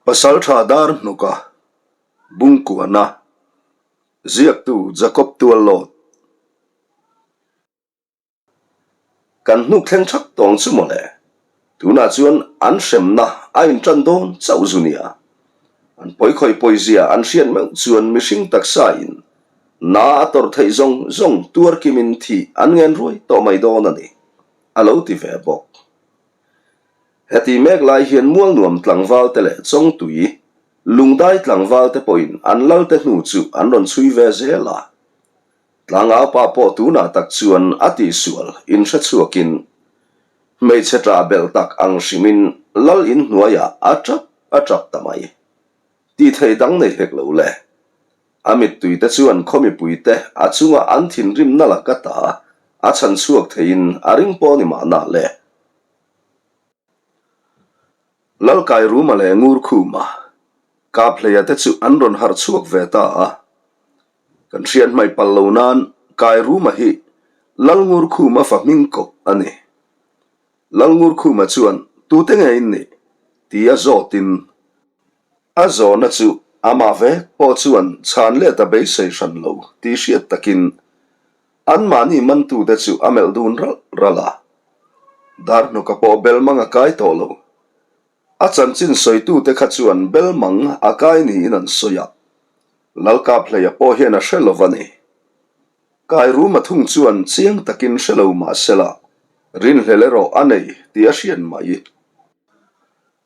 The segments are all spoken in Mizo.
Pasaltha dar hnuka Bungkuana ziaktu Jacob Tuallawt. Kan hnuk thleng thak tawng chu mawle. Tunah chuan an hremna a intan dawn chauh zu nia. An pawikhawih pawizia an hriat meuh chuan mihring taksa in na a tawrh theih zawng zawng tuar kimin thih an ngen ruai tawh mai dawn a ni, a lo ti ve bawk. Heti mek lai hian Mualnuam tlangval te leh Chawngtui Lungdai tlangval te pawhin an lal te hnu chu an rawn chhui ve zel a. Tlangaupa pawh tunah tak chuan a tihsual inhre chhuakin hmeichhe ṭah belh tak ang hrimin lal in hnuaiah a ṭap a ṭap ta mai. Tih theih dang nei hek lo le. A mittui te chuan khaw mipui te a chunga an thinrimna laka ta a chhan chhuak theiin a ring pawh ni mahna le. Lalkairuma leh Ngurkhuma Kaphleia te chu an rawn harh chhuak ve ta a. Kan hriat hmaih pal lo nan Kairuma hi Lalngurkhuma fa hming kawp a ni. Lalngurkhuma chuan tute nge in nih? tia zawtin a zawhna chu amah vek pawh chuan chhan let a beisei hran lo tih hriat takin Anmahni mantute chu a melh dun ralh ralh a, Darhnuka pawh Belmang a kai tawh lo. A chanchin sawitute kha chuan Belmang a kai niin an sawi a, Lalkaphleia pawh hian a hre lo va ni. Kairuma thung chuan chiang takin hre lo mah sela, rinhlel erawh a nei tih a hriat mai.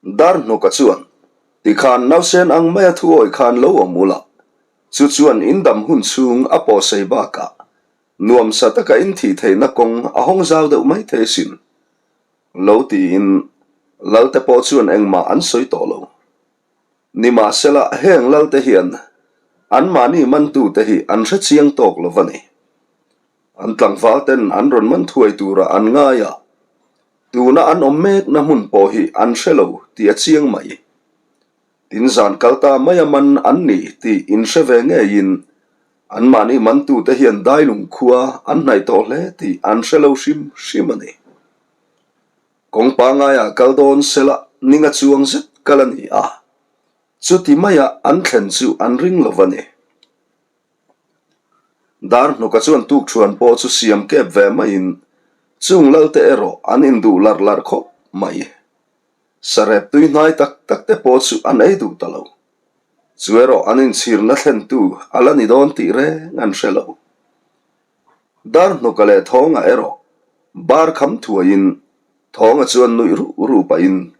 Darhnuka chuan, Tikhan nausen ang maia thuawi khan lo awm ula, Chu chuan in dam hun chhung a pawhsei bakah nuamsa taka in thih theihna kawng a hawng zau deuh mai thei sin. Lo tiin Lalte pawh chuan engmah an sawi tawh lo. Nimahsela heng Lalte hian anmahni mantute hi an hre chiang tawk lo va ni. An tlangval ten an rawn man thuai tura an ngai a, tuna an awm mekna hmun pawh hi an hre lo tih a chiang mai. Tin zan kal ta mai a man an ni tih in hre ve ngeiin anmahni mantute hian dailung khua an hnaih tawh hle tih an hre lo hrim hrim a ni. Kawng pangaiah kal dawn sela ninga chuang zet kal a ni a, chuti maia an thlen chu an ring lo va ni. Dar hnuka chuan tukṭhuan pawh chu siam kep ve maiin chung lalte erawh an induh larh larh khawp mai. Sarep tui hnai tak tak te pawh chu an ei duh ta lo. Chu erawh an inchhirna thlentu a la ni dawn tih reng an hre lo. Darhnuka leh Thawnga erawh bar kham thuaiin Thawnga chuan nuih ruh ruh pahin,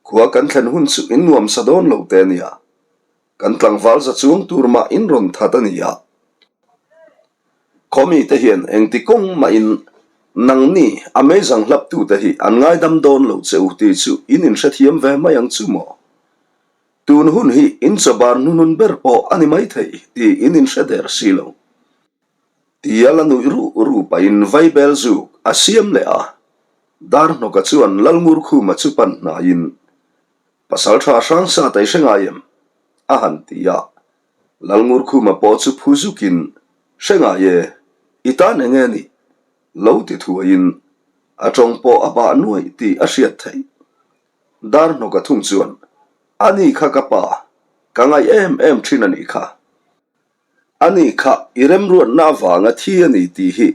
Khua kan thlen hun chu in nuamsa dawn lo te nia. Kan tlangval za chuang tur mah in rawn that a ni a. Khawmi te hian engti kawng mah in nangni a meizang hlap tu te hi an ngaidam dawn lo che u tih chu in inhrethiam ve mai ang chu maw? Tun hun hi in chawbar hnuhnun ber pawh a ni mai thei tih in inhre der si lo. Tia la nuih ruh ruh pahin vaibel zuk a siam leh a. Darhnawka chuan Lalngurkhuma chu pan hnaiin Pasal tha hrang sa ta i hre ngai em? a han ti a. Lalngurkhuma pawh chu phu zukin, Hre ngai e, i tan eng nge nih? lo ti thuaiin a tawng pawh a bah nuaih tih a hriat theih. Darhnawka thung chuan, Ani kha ka pa, ka ngaih em em thin a nih kha. Ani kha i remruatna avanga thi a ni tih hi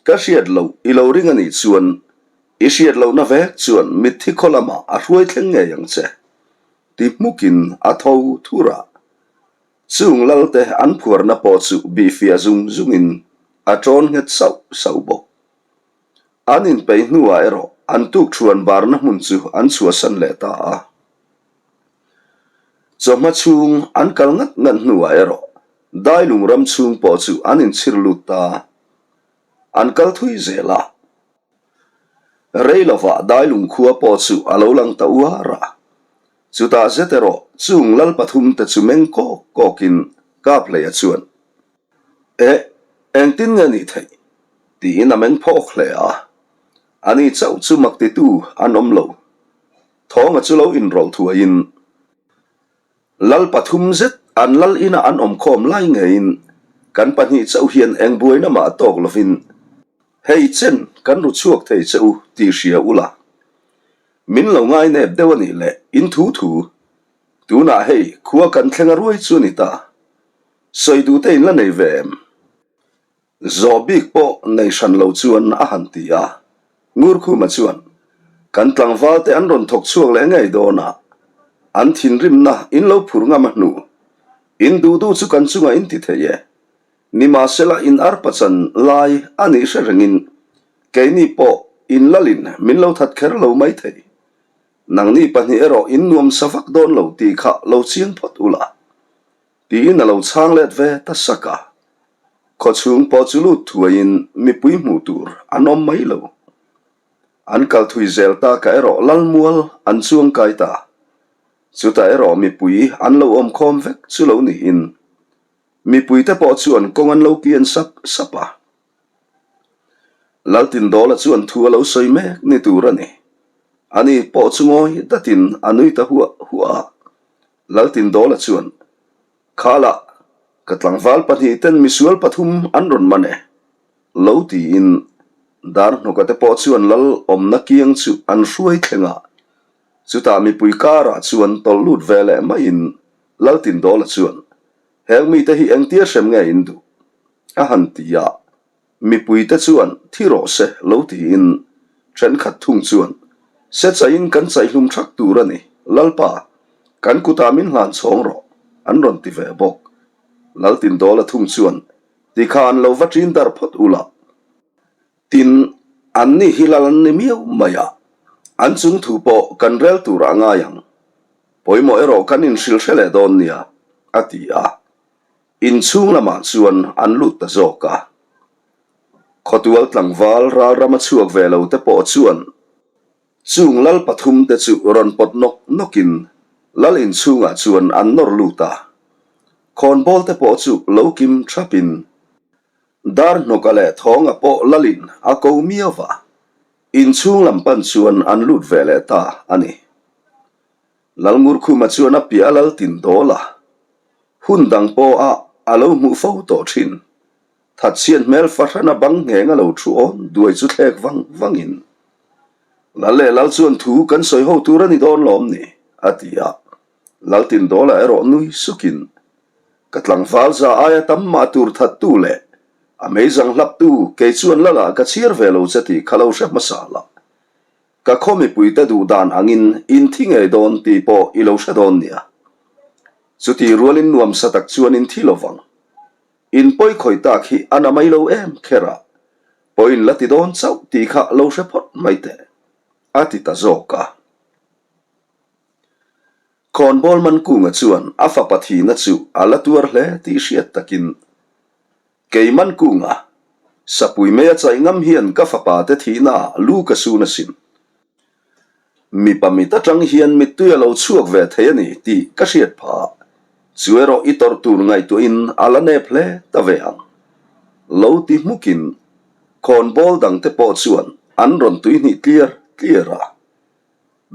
ka hriat loh i lo ring a nih chuan i hriat lohna vek chuan mitthi khaw lamah a hruai thleng ngei ang che ti hmukin a tho thur a. Chung lalte an phuarna pawh chu bihfiah zung zungin a ṭawn nghet sauh sauh bawk. An inpeih hnuah erawh an tukṭhuan barna hmun chu an chhuahsan leh ta a. Chawhma chhung an kal ngat ngat hnuah erawh Dailung ram chhung pawh chu an inchhir lut ta. An kal thui zel a. Rei lovah Dailung khua pawh chu a lo lang ta uar a. Chutah zet erawh chung lal pathum te chu meng kawk kawkin Kaphleia chuan, Eh, engtin nge nih theih? tiin a meng phawk hle a. Ani chauh chu mak titu an awm lo. Thawnga chu lo inrawlh thuaiin Lal pathum zet an lal ina an awm khawm lai ngeiin kan pahnih chauh hian eng buaina mah tawk lovin hei chen kan ru chhuak thei che u tih hria ula. Min lo ngai nep deuh a nih leh in thu thu. Tunah hei khua kan thleng a ruai chu a ni ta. Sawi duh te in la nei ve em? Zawh bik pawh nei hran lo chuan a han ti a. Ngurkhuma chuan, Kan tlangval te an rawn thawk chhuak leh ngei dawn a, an thinrimna in lo phur ngam a hnu. In duh duh chu kan chungah in ti thei e. Nimahsela in arpa chan lai a nih hre rengin keini pawh in lalin min lo that kher lo mai thei. Nangni pahnih erawh in nuam sa vak dawn lo tih kha lo chiang phawt ula. Tiin a lo chhang let ve ta sak a. Khawchhung pawh chu lut thuaiin mipui hmuh tur an awm mai lo. An kal thui zel taka erawh Lalmual an chuang kai ta. Chutah erawh mipui an lo awm khawm vek chu lo niin mipuite pawh chuan kawng an lo kian sap sap a. Laltindawla chuan thu a lo sawi mek ni tur a ni. Ani pawh chu ngawi datin a nui ta huah huah a. Laltindawla chuan, Khalah, ka tlangval pahnihten misual pathum an rawn man e, lo tiin Darhnawka te pawh chuan lal awmna kiang chu an hruai thleng a. Chutah mipui karah chuan tawlh lut ve leh maiin Laltindawla chuan, Heng mite hi engtia hrem nge in duh? a han ti a, Mipuite chuan thi rawh se lo tiin thenkhat thung chuan se chaiin kan chaihlum thak tur a ni, Lalpa, kan kutah min hlan chhawng rawh, an rawn ti ve bawk. Laltindawla thung chuan tikhan lo va ṭin darh phawt ula. Tin, anni hi lal an ni miau mai a, an chung thu pawh kan rel turah a ngai ang. Pawimawh erawh kan inhrilh hre leh dawn nia, a ti a. Inchhung lamah chuan an lut ta zawk a. Khawtual tlangval ralram a chhuak ve lo te pawh chuan chung lal pathum te chu rawn pawt nawk nawkin lal inchhungah chuan an nawr lut a. Khawnbawl te pawh chu lo kim thapin Darhnawka leh Thawnga pawh lalin a ko miau va, inchhung lam pan chuan an lut ve leh ta a ni. Lalngurkhuma chuan a piah a lal tin dawl a, hun dang pawha a lo hmuh fo tawh thin. Thatchhiat hmel fahrana bang ngheng a lo thu awn duai chu thlek vang vangin, Lal leh Lal chuan thu kan sawi ho tur a ni dawn lawm ni? a ti a. Lal tin dawla erawh nui sukin, Ka tlangval za aia tam mah tur thattu leh a meizang hlaptu kei chuan Lala ka chhiar ve lo che tih kha lo hre hmasa la. Ka khaw mipuite duh dan angin in thi ngei dawn tih pawh i lo hre dawn nia. Chutih rualin nuamsa tak chuan in thi lovang. In pawi khawih tak hi a na mai lo em kher a, pawhin la ti dawn chauh tih kha lo hre phawt mai teh, a ti ta zawk a. Khawnbawl Mankunga chuan a fapa thihna chu a la tuar hle tih hriat takin Kei Mankunga, sapui mai a chaih ngam hian ka fapa te thihna ah lu ka sun asin. Mipa mit atang hian mittui a lo chhuak ve thei a ni tih ka hriat phah. Chu erawh i tawrh tur ngaihtuahin a la nep hle ta ve ang. Lo ti hmukin khawnbawl dangte pawh chuan an rawn tuihnih tliar tliar a.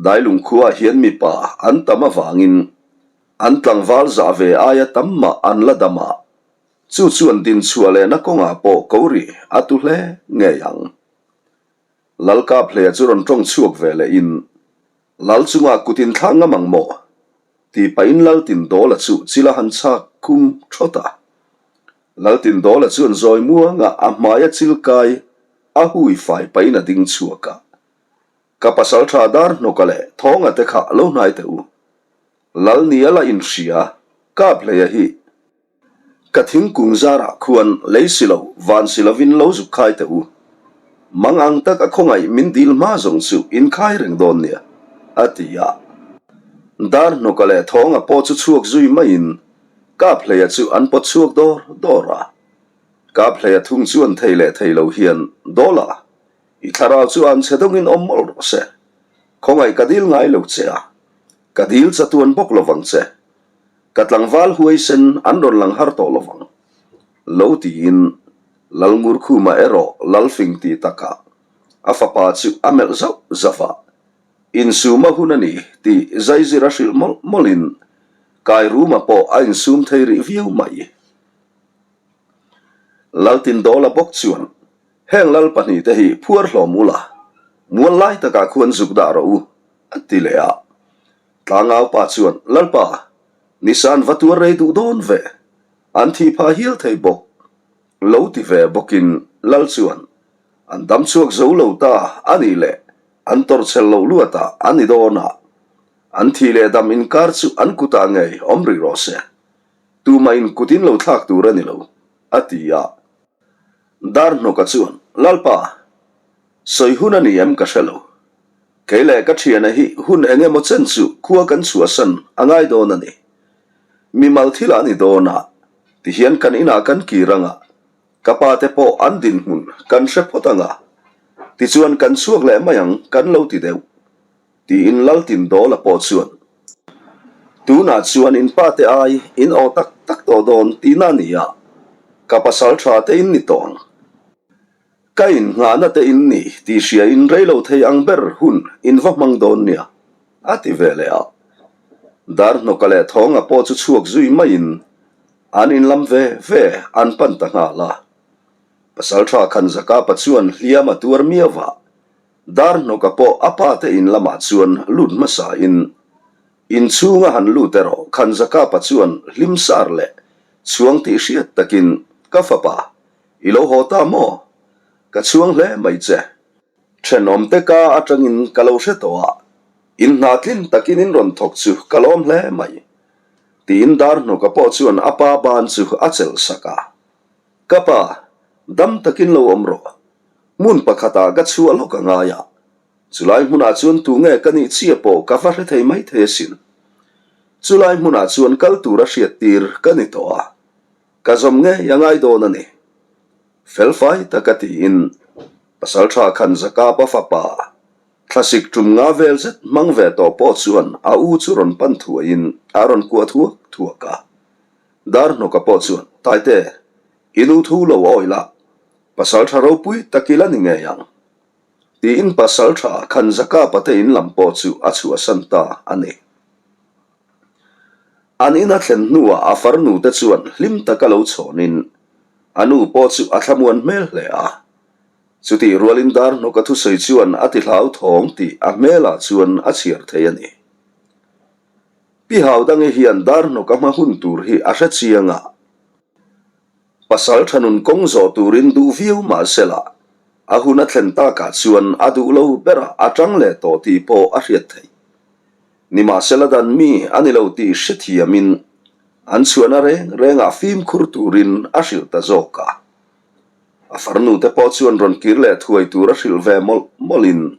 Dailung khuaah hian mipa an tam avangin an tlangval zah ve aia tam mah an la dam a. Chu chuan dinchhuah lehna kawngah pawh ko ri a tu hle ngei ang. Lalkaphleia chu rawn tawng chhuak ve lehin, Lal chungah kut in thlah ngam ang maw? tih pahin Laltindawla chu chil a han chhak khum thawt a. Laltindawla chuan zawi muangah a hmaia chil kai a hui fai pahin a ding chhuak a. Ka pasal tha dar hnawka leh thawnga te kha lo hnai teh u. Lal nia la inhria Kaphleia hi Ka thingkung zarah khuan lei si lo, van si lovin lo zuk khai teh u. Mang ang tak a khawngaih min dil hma zawng chu in khai reng dawn nia, a ti a. Dar hnawka leh thawnga pawh chu chhuak zui maiin Kaphleia chu an pawt chhuak dawr dawr a. Kaphleia thung chuan thei leh thei lo hian, Dawla, i thlarau chu an chhe dawngin awm mawlh rawh se. Khawngaih ka dil ngai lo che a, ka dil chatuan bawk lovang che. Ka tlangval huaisen an rawn lang har tawh lovang. Lo tiin Lalngurkhuma erawh Lalfing ti takah a fapa chu a melh zauh zauh a, insuma hun a ni tih zaizir a hrilh mawlh mawlhin Kairuma pawh a insum thei rih viau mai. Laltindawla bawk chuan heng lal pahnihte hi phuar hlawm ula, mual lai takah khuan zuk dah rawh u, a ti leh a. Tlangau pa chuan, Lalpa, Nisan va tuar rei duh dawn ve, an thih phah hial thei bawk, lo ti ve bawkin Lal chuan, An dam chhuak zo lo ta a nih leh an tawrhchhel loh luatah an ni dawn a, an thih leh dam inkar chu an kutah ngei awm rih rawh se, tumah in kut in lo thlak tur a ni lo, a ti a. Darhnawka chuan, Lalpa, sawi hun a ni em ka hre lo. Kei leh ka thiana hi hun eng emaw chen chu khua kan chhuahsan a ngai dawn a ni. Mimal thil a ni dawn a, tihian kan inah kan kir ang a, ka pa te pawh an dinhmun kan hre phawt ang a, tichuan kan chhuak leh mai ang kan lo ti deuh, tiin Laltindawla pawh chuan, Tunah chuan in pa te ai in aw tak tak tawh dawn tihna a ni a, ka pasal tha te in ni tawh ang. Ka innghahna te in ni tih hria in rei lo thei ang ber hun in va hmang dawn nia, a ti ve leh a. Darhnawka leh Thawnga pawh chu chhuak zui maiin an inlam ve ve an pan ta nghal a. Pasaltha Khanzakapa chuan hliam a tuar miau a, Darhnawka pawh a pa te in lamah chuan lut hmasa in inchhung a han lut erawh Khanzakapa chuan hlim sar leh chhuang tih hriat takin ka fapa I lo haw ta maw? Ka chhuang hle mai che. Thenawm te ka atangin ka lo hre tawh a, in hna tlin takin in rawn thawk chu ka lawm hle mai. Tiin Darhnawka pawh chuan a pa ban chu a chelh sak a. Ka pa, dam takin lo awm rawh. Hmun pakhatah ka chhuah lawk a ngai a, chulai hmunah chuan tunge ka nih chiah pawh ka va hre thei maithei asin. Chulai hmunah chuan kal tura hriattir ka ni tawh a. Ka zawm ngei a ngai dawn a ni. Felfai taka tiin Pasalṭha Khanzakapa fapa thlasik ṭum nga vel zet hmang ve tawh pawh chuan a u chu rawn pan thuaiin a rawn kuah thuak thuak a. Darhnawka pawh chuan, Taite, i nu thu lo awi la, Pasalṭha ropui tak i la ni ngei ang. Tiin Pasalṭha Khanzakapa te in lam pawh chu a chhuahsan ta a ni. An ina thlen hnuah a farnu te chuan hlim taka lo chhawnin a nu pawh chu a thlamuan hmel hle a. Chutih rualin Darhnawka thusawi chuan a ti hlauthawng tih a hmelah chuan a chhiar thei a ni. Pi Haudangi hian Darhnawka hma hun tur hi a hre chiang a. Pasal tha nun kawng zawh turin duh viau mah sela, a hun a thlen takah chuan a duh lo berah a tang leh tawh tih pawh a hriat theih. Nimahsela dan mi a ni lo tih hrethiamin an chhuahna reng rengah fimkhur turin a hrilh ta zawk a. A farnute pawh chuan rawn kir leh thuai tur a hrilh ve mawlh mawlhin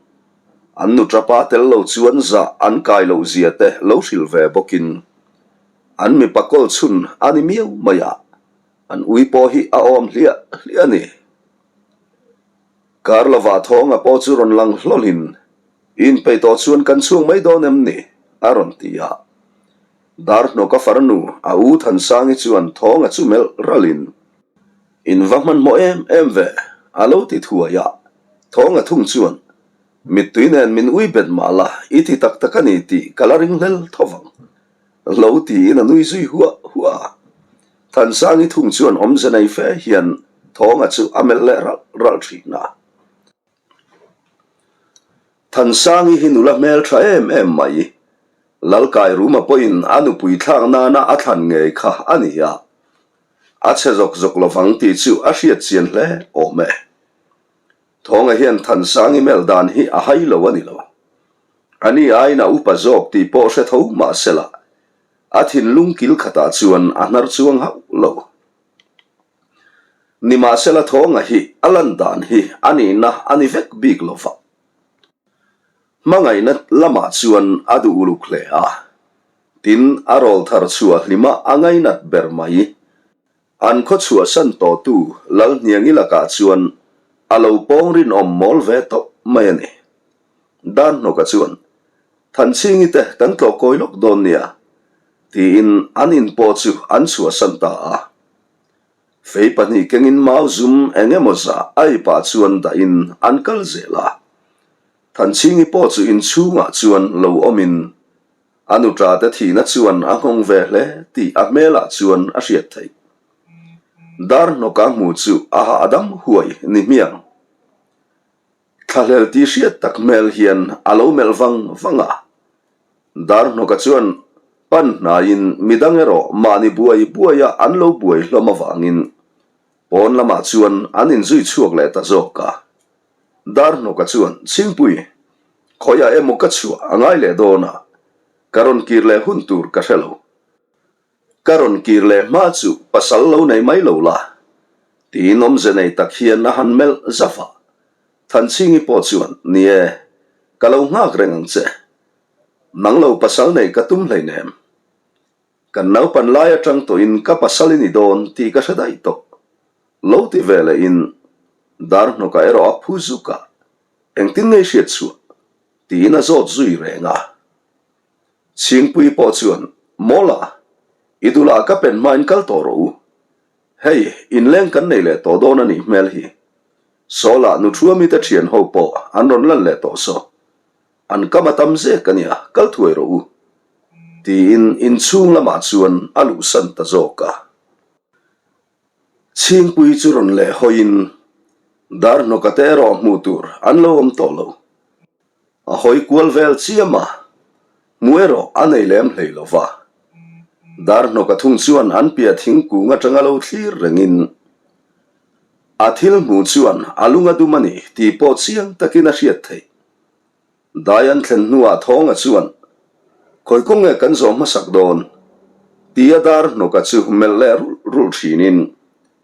an nu tapa tel lo chuan zah an kai loh zia te lo hrilh ve bawkin an mipa kawl chhun a ni miau mai a, an ui pawh hi a awm hliah hliah a ni. Kar lovah thawnga pawh chu rawn lang hlawlhin I inpeih tawh chuan kan chhung mai dawn em ni? a rawn ti a. Darhnawka farnu a u Thansangi chuan thawnga chu melh ralhin, In va hmanhmawh em em ve, a lo ti thuai a. Thawnga thung chuan, Mittui nen min ui bet mah la, i ti tak tak a ni tih ka la ring hlel tho vang. Lo tiin a nui zui huah huah a. Thansangi thung chuan awmze nei fe hian thawnga chu a melh leh ralh ralh thin a. Thansangi hi nula hmel tha em em mai. Lalkai Ruma pawhin a nupui thlak nana a thlan ngei kha a ni a. A chhe zawk zawk lovang tih chu a hriat chian hle awm e. Thawnga hian Thansangi melh dan hi a hai lo a ni lo. A ni aiin a upa zawk tih pawh hre tho mah sela, a thinlung kil khatah chuan a hnar chuang hauh lo. Nimahsela thawnga hi a lan dan hi a nihna a ni vek bik lo va. Hmangaihna lamah chuan a duh uluk hle a, tin a rawl thar chhuah hlima a ngainat ber mai. An khaw chhuahsan tawhtu Lalhniangi lakah chuan a lo pawng rinawm mawl ve tawp mai a ni. Darhnawka chuan, Thanchhingi te kan tlawh kawi lawk dawn nia, tiin an in pawh chu an chhuahsan ta a. Fei pahnih kengin mau zum eng emaw zah a ipah chuan dahin an kal zel a. Thanchhingi pawh chu inchhungah chuan lo awmin a nuṭa te thihna chuan a nghawng ve hle tih a hmelah chuan a hriat theih. Darhnawka hmu chu a hahdam huai ni hmiang. Thlahlel tih hriat tak hmel hian a lo melh vang vang a. Darhnawka chuan pan hnaiin midang erawh mahni buai buaia an lo buai hlawm avangin pawn lamah chuan an inzui chhuak leh ta zawk a. Darhnawka chuan, Chhingpui, khawiah emaw ka chhuah a ngai leh dawn a, ka rawn kir leh hun tur ka hre lo. Ka rawn kir leh hma chu pasal lo nei mai lo la, tiin awmze nei tak hian a han melh zaf a. Thanchhingi pawh chuan, Ni e, ka lo nghak reng ang che. Nang lo pasal nei ka tum hleinem. Kan naupan lai atang tawhin ka pasal i ni dawn tih ka hre daih tawh. Lo ti ve lehin Darhnawka erawh a phu zuk a, engtin nge i hriat chhuah? tiin a zawt zui reng a. Chhingpui pawh chuan, Mawla, i dulah ka pen hmain kal tawh rawh u. Hei, inleng kan nei leh tawh dawn a nih hmel hi. Sawla Nuthuami te thian ho pawh an rawn lan leh tawh saw. An kam a tam zek a nia, kal thuai rawh u. Tiin inchhung lamah chuan a luhsan ta zawk a. Chhingpui chu rawn leh hawiin Darhnawka te erawh hmuh tur an lo awm tawh lo. A hawi kual vel chiam a, hmu erawh a nei lem hlei lo va. Darhnawka thung chuan an piah thingkung atanga lo thlir rengin a thil hmuh chuan a lung a dum a ni tih pawh chiang takin a hriat theih. Dai an thlen hnuah Thawnga chuan, Khawi kawng nge kan zawh hmasak dawn? tia Darhnawka chu melh leh rulh rulh thinin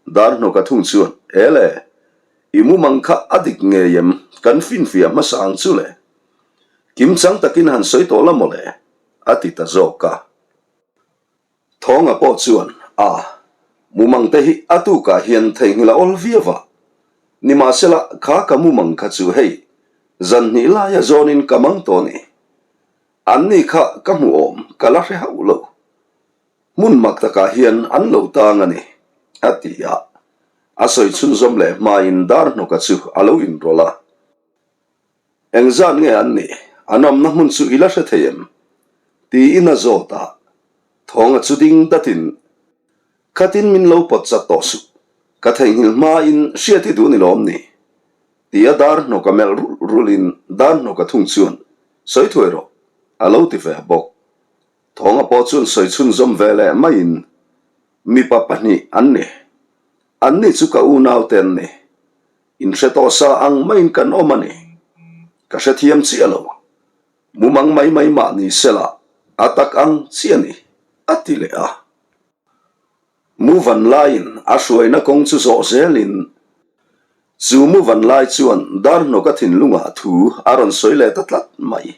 Darhnawka thung chuan, Ele! I mumang kha a dik ngei em? Kan finfiah hmasa ang chu le. Kimchang takin han sawi tawh la maw le? a ti ta zawk a. Thawnga pawh chuan, A, mumang te hi a tukah hian theihnghilh a awl viau a. Nimahsela, kha ka mumang kha chu hei, zan hnih laia zawnin ka mang tawh a ni. Anni kha ka hmu awm ka la hre hauh lo. Hmun mak takah hian an lo tang a ni, a ti a. A sawi chhunzawm leh hmain Darhnawka chu a lo inrawlh a. Engzat nge an nih? An awmna hmun chu i la hre thei em? tiin a zawt a. Thawnga chu ding datin, Khatin min lo pawt chat tawh suh, ka theihnghilh hmain hriat i duh ni lawm ni? Tia Darhnawka melh rulh rulhin Darhnawka thung chuan, Sawi thuai rawh, a lo ti ve bawk. Thawnga pawh chuan sawi chhunzawm ve leh maiin, Mipa pahnih an ni. Anni chu ka unaute an ni. Inhre tawh sa ang maiin kan awm a ni. Ka hrethiam chiah lo. Mumang mai mai mah ni sela, a tak ang chiah a ni, a ti leh a. Muvan laiin a hruaina kawng chu zawh zelin, chu Muvan lai chuan Darhnawka thinlungah thu a rawn sawi leh ta tlat mai.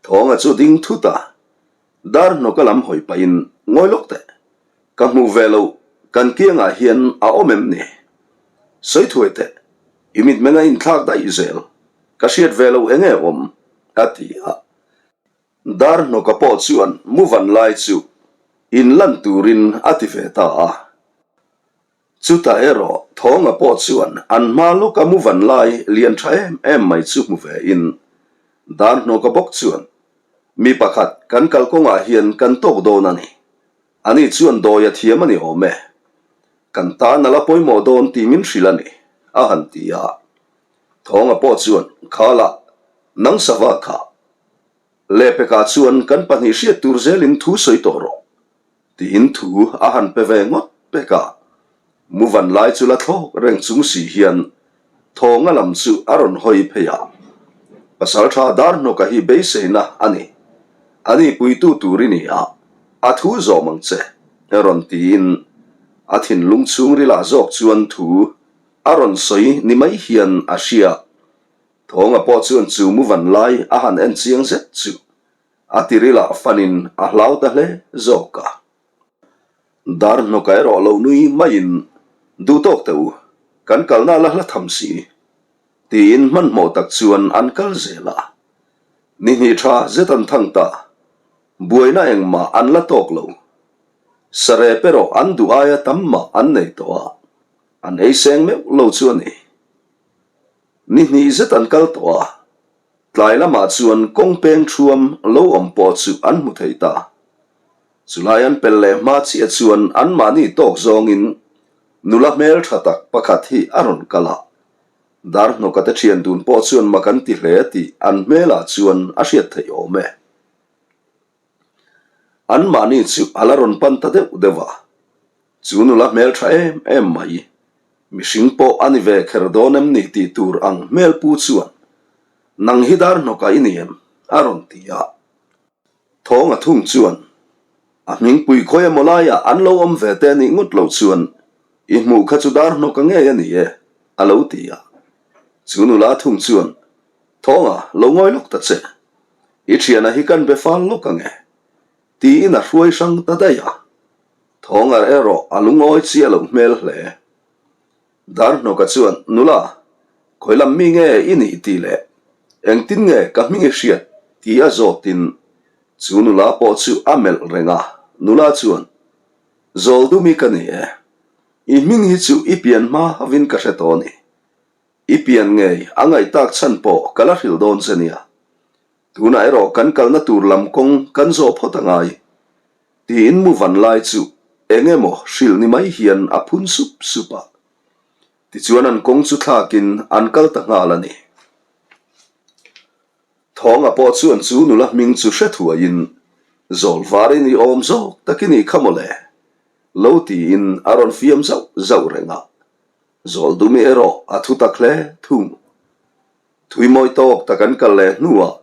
Thawnga chu ding thut a, Darhnawka lam hawi pahin, Ngawi lawk teh, ka hmuh ve loh kan kiangah hian a awm em ni? Sawi thuai teh, i mitmeng a inthlak daih zel, ka hriat ve loh enge awm? a ti a. Darhnawka pawh chuan Muvan lai chu in lan turin a ti ve ta a. Chutah erawh Thawnga pawh chuan an hma lawka Muvan lai lian tha em em mai chu hmu ve in Darhnawka bawk chuan, Mi pakhat kan kalkawngah hian kan tawk dawn a ni. Ani chuan dawi a thiam a ni awm e. Kan tan a la pawimawh dawn tih min hrilh a ni, a han ti a. Thawnga pawh chuan, Khala, nang sava kha. Lehpekah chuan kan pahnih hriat tur zelin thu sawi tawh rawh, tiin thu a han pe ve ngawt pek a. Muvan lai chu la thlawk reng chung si hian Thawnga lam chu a rawn hawi phei a. Pasaltha Darhnawka hi beiseina a ni. Ani puitu tur i ni a, a thu zawm ang che, rawn tiin a thinlung chhungrilah zawk chuan thu a rawn sawi ni mai hian a hria. Thawnga pawh chuan chu muvan lai a han en chiang zet chu a tirilah fanin a hlau ta hle zawk a. Darhnawka erawh lo nui maiin, Duh tawk teh u, kan kalna la hla tham si, tiin hmanhmawh tak chuan an kal zel a. Ni hnih tha zet an thang ta, buaina engmah an la tawk lo. Sarep erawh an duh aia tam mah an nei tawh a, an ei seng meuh lo chu a ni. Ni hnih zet an kal tawh a, tlai lamah chuan kawng peng thuam lo awm pawh chu an hmu thei ta. Chulai an pel leh hma chiah chuan anmahni tawk zawngin nula hmel tha tak pakhat hi a rawn kal a. Darhnawka te thian dun pawh chuan mak an ti hle tih an hmelah chuan a hriat theih awm e. Anmahni chu a la rawn pan ta deuh deuh a, chu nula hmel tha em em mai, mihring pawh a ni ve kher dawn em ni tih tur ang hmel pu chuan, Nang hi dar hnawkah i ni em? a rawn ti a. Thawnga thung chuan, A hmingpui khawi emaw laiah an lo awm ve te nih ngawt lo chuan, i hmuh kha chu dar hnawka ngei a ni e, a lo ti a. Chu nula thung chuan, Thawnga, lo ngawi lawk ta che. I thiana hi kan be fal lawk ang e, tiin a hruai hrang ta daih a. Thawnga erawh a lungawi chiah lo hmel hle. Darhnawka chuan, Nula, khawi lam mi nge i nih tih leh engtin nge ka hming i hriat tih a zawtin chu nula pawh chu a melh reng a. Nula chuan, Zawldumi ka ni e, i hming hi chu i pian hma hovin ka hre tawh a ni. I pian ngei a ngaih tak chhan pawh ka la hrilh dawn che nia. Tunah erawh kan kalna tur lam kawng kan zawh phawt a ngai. Tiin mu van lai chu eng emaw hrilh ni mai hian a phun sup sup a. Tichuan an kawng chu thlakin an kal ta nghal a ni. Thawnga pawh chuan chu nula hming chu hre thuaiin, Zawl varin i awm zawk takin i kha mawle, lo tiin a rawn fiam zauh zauh reng a. Zawldumi erawh a thu tak hle thung. Thui mawi tawk tak an kal leh hnuah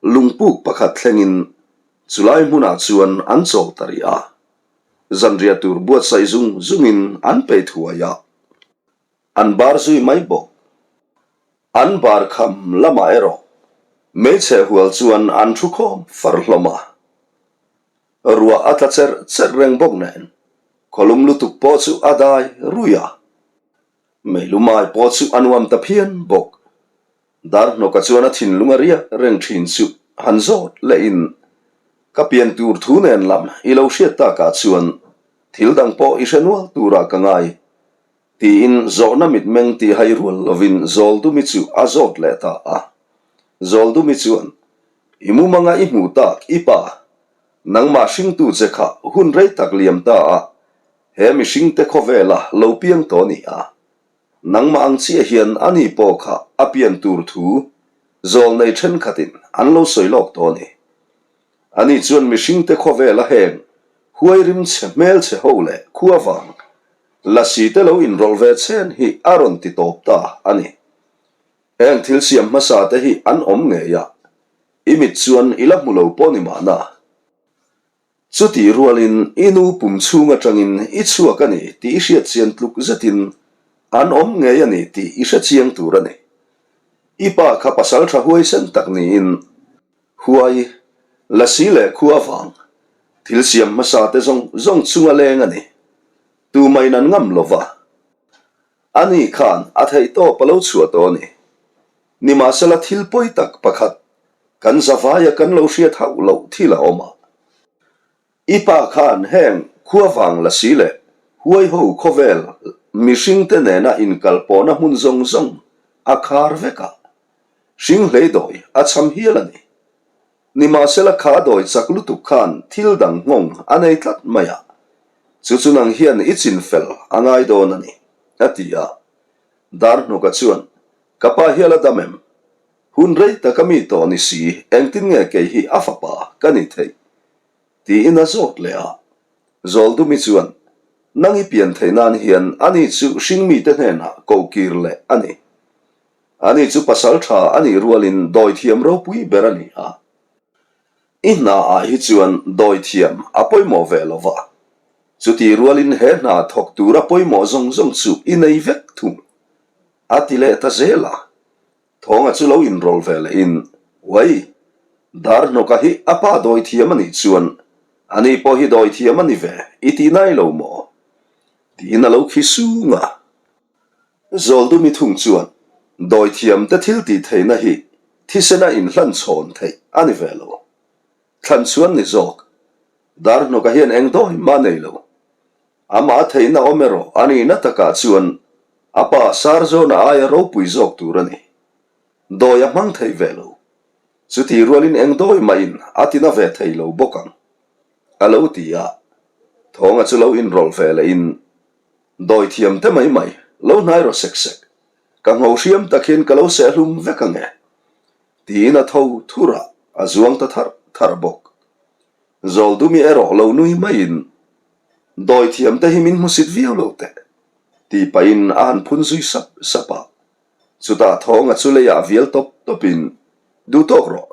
lungpuk pakhat thlengin chulai hmunah chuan an chawl ta rih a. Zanriah tur buatsaih zung zungin an peih thuai a, an bar zui mai bawk. An bar kham lamah erawh hmeichhe hual chuan an thu khawm far hlawm a. Ruah a tla cherh cherh reng bawk nen khawlum lutuk pawh chu a dai rui a. Meilumai pawh chu a nuam ta phian bawk. Darhnawka chuan a thinlung a riak reng thin chu han zawt lehin, Ka pian tur thu nen lam i lo hriat takah chuan thil dang pawh i hre nual turah ka ngai, tiin zawhna mitmeng tih hai rual lovin Zawldumi chu a zawt leh ta a. Zawldumi chuan, I mumanga i hmuh tak i pa, nangmah hringtu che kha hun rei tak liam ta a, He mihringte khawvela lo piang tawh ni a, nangmah ang chiah hian ani pawh kha a pian tur thu zawlnei thenkhatin an lo sawi lawk tawh a ni. Ani chuan mihringte khawvela heng huai rim chhe hmel chhe ho leh khua vang lasi te lo inrawlh ve chhen hi a rawn ti tawp ta a ni. Heng thil siam hmasa te hi an awm ngei a, i mit chuan i la hmu lo pawh ni mahna. Chutih rualin i nu pum chhung atangin i chhuak a ni tih i hriat chian tluk zetin an awm ngei a ni tih i hre chiang tur a ni. I pa kha pasal tha huaisen tak niin huai, lasi leh khua vang thil siam hmasa te zawng zawng chunga leng a ni. Tumain an ngam lo va. Ani khan a theihtawp a lo chhuah tawh a ni. Nimahsela thil pawi tak pakhat kan zavaia kan lo hriat hauh loh thil a awm a. I pa khan heng khua vang la si leh huaiho khawvel mihringte nena inkalpawhna hmun zawng zawng a khar vek a, hring hlei dawi a cham hial a ni. Nimahsela kha dawi chak lutuk khan thil dang nghawng a nei tlat mai a, chu chu nang hian i chinfel a ngai dawn a ni, a ti a. Darhnuka chuan, Ka pa hi a la dam em? Hun rei tak a mi tawh ni si, engtin nge kei hi a fapa ka ni theih? Tiin a zawt leh a. Zawldumi chuan, Nang i pian theih nan hian ani chu hringmite hnenah kohkir leh a ni. Ani chu pasal tha a nih rualin dawithiam ropui ber a ni a. I hna ah hi chuan dawithiam a pawimawh ve lo va, chutih rualin he hna thawk tura pawimawh zawng zawng chu i nei vek thung. A ti leh ta zel a, Thawnga chu lo inrawlh ve lehin, Uai, Darhnawka hi a pa dawithiam a nih chuan ani pawh hi dawithiam a ni ve i ti nai lo maw? Tiin a lo khi sung a. Zawldumi thung chuan dawithiam te thil tih theihna hi thisena inhlan chhawn theih a ni ve lo. Thlan chuan ni zawk, Darhnawka hian eng dawi mah nei lo. Amah theihna awm erawh a nihna takah chuan a pa Sarzawna aia ropui zawk tur a ni. Dawi a hmang thei ve lo. Chutih rualin eng dawi mahin a tina ve thei lo bawk ang, a lo ti a. Thawnga chu lo inrawlh ve lehin Dawi thiam te mai mai, lo hnai rawh sek sek. Ka ngho hriam tak hian ka lo sehhlum vek ang e. Tiin a tho thur a, a zuang ta tharh tharh bawk. Zawldumi erawh lo nui maiin, Dawithiamte hi min hmusit viau lo teh, tih pahin a han phun zui sap sap a. Chutah thawnga chu leiah vial tawp tawpin, Duh tawk rawh,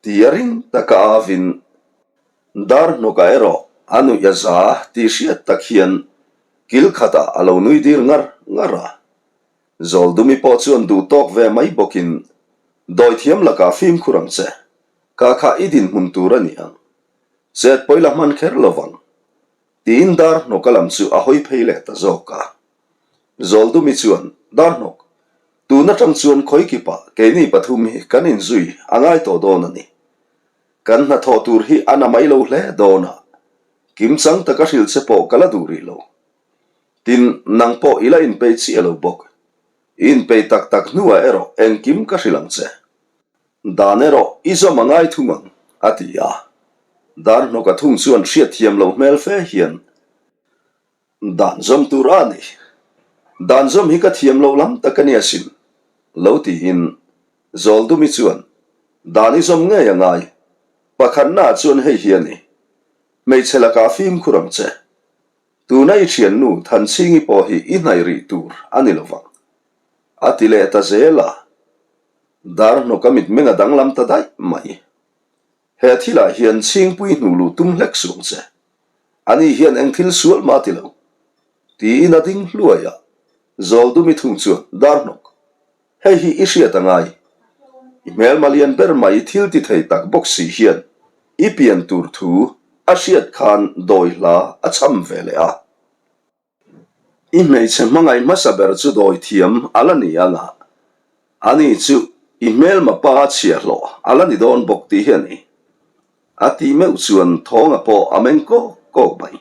ti a ring taka avin dar hnawkah erawh a nuih a za tih hriat tak hian kil khatah a lo nui dir ngar ngar a. Zawldumi pawh chuan duh tawk ve mai bawkin, Dawithiam lakah fimkhur ang che, ka kha i dinhmun tur a ni ang. Chet pawi la hman kher lo vang, tiin dar hnawka lam chu a hawi phei leh ta zawk a. Zawldumi chuan, Darhnawk, tun atang chuan khawikipah keini pathum hi kan inzui a ngai tawh dawn a ni. Kan hnathawh tur hi a na mai lo hle dawn a, kimchang taka hrilh che pawh ka la duh rih lo. Tin, nang pawh i la inpeih chiah lo bawk. I inpeih tak tak hnuah erawh engkim ka hrilh ang che. Dan erawh i zawm a ngai thung ang, a ti a. Darhnawka thung chuan hriatthiam loh hmel fe hian, Dan zawm tur a ni. Dan zawm hi ka thiam loh lam tak a ni asin, lo tiin Zawldumi chuan, Dan i zawm ngei a ngai. Pakhatnaah chuan hei hi a ni. Hmeichhe lakah fimkhur ang che. Tuna i thiannu Thanchhingi pawh hi i hnaih rih tur a ni lovang, a ti leh ta zel a. Darhnawka mitmeng a danglam ta daih mai. He thilah hian chhingpui hnuh luh tum hlek suang che. Ani hian eng thil sual mah ti lo. Tiin a ding hluai a, Zawldumi thung chuan, Darhnawk, hei hi i hriat a ngai. I hmelma lian ber mai thil ti thei tak bawk si hian i pian tur thu a hriat khan dawi hla a cham ve leh a. I hmeichhe hmangaih hmasa ber chu dawi thiam a la ni ang a, ani chu i hmelma pa chhiahhlawh a la ni dawn bawk tih hi a ni. A tih meuh chuan thawnga pawh a meng kawk kawk mai.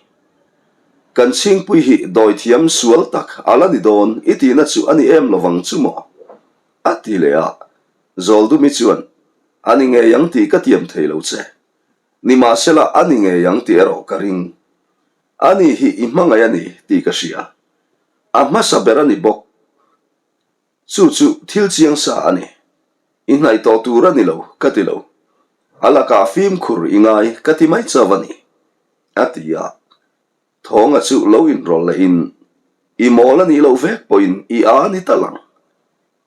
Kan chhingpui hi dawi thiam sual tak a la ni dawn i tihna chu a ni em lovang chu maw? A ti leh a, Zawldumi chuan, A ni ngei ang tih ka tiam thei lo che. Nimahsela a ni ngei ang tih erawh ka ring. Ani hi i hmangaih a ni tih ka hria. A hmasa ber a ni bawk. Chu chu thil chiang sa a ni. I hnaih tawh tur a ni lo ka ti lo. A lakah fimkhur i ngai ka ti mai chauh a ni, a ti a. Thawnga chu lo inrawlh lehin, I mawl a nih loh vek pawhin i a ni tal ang.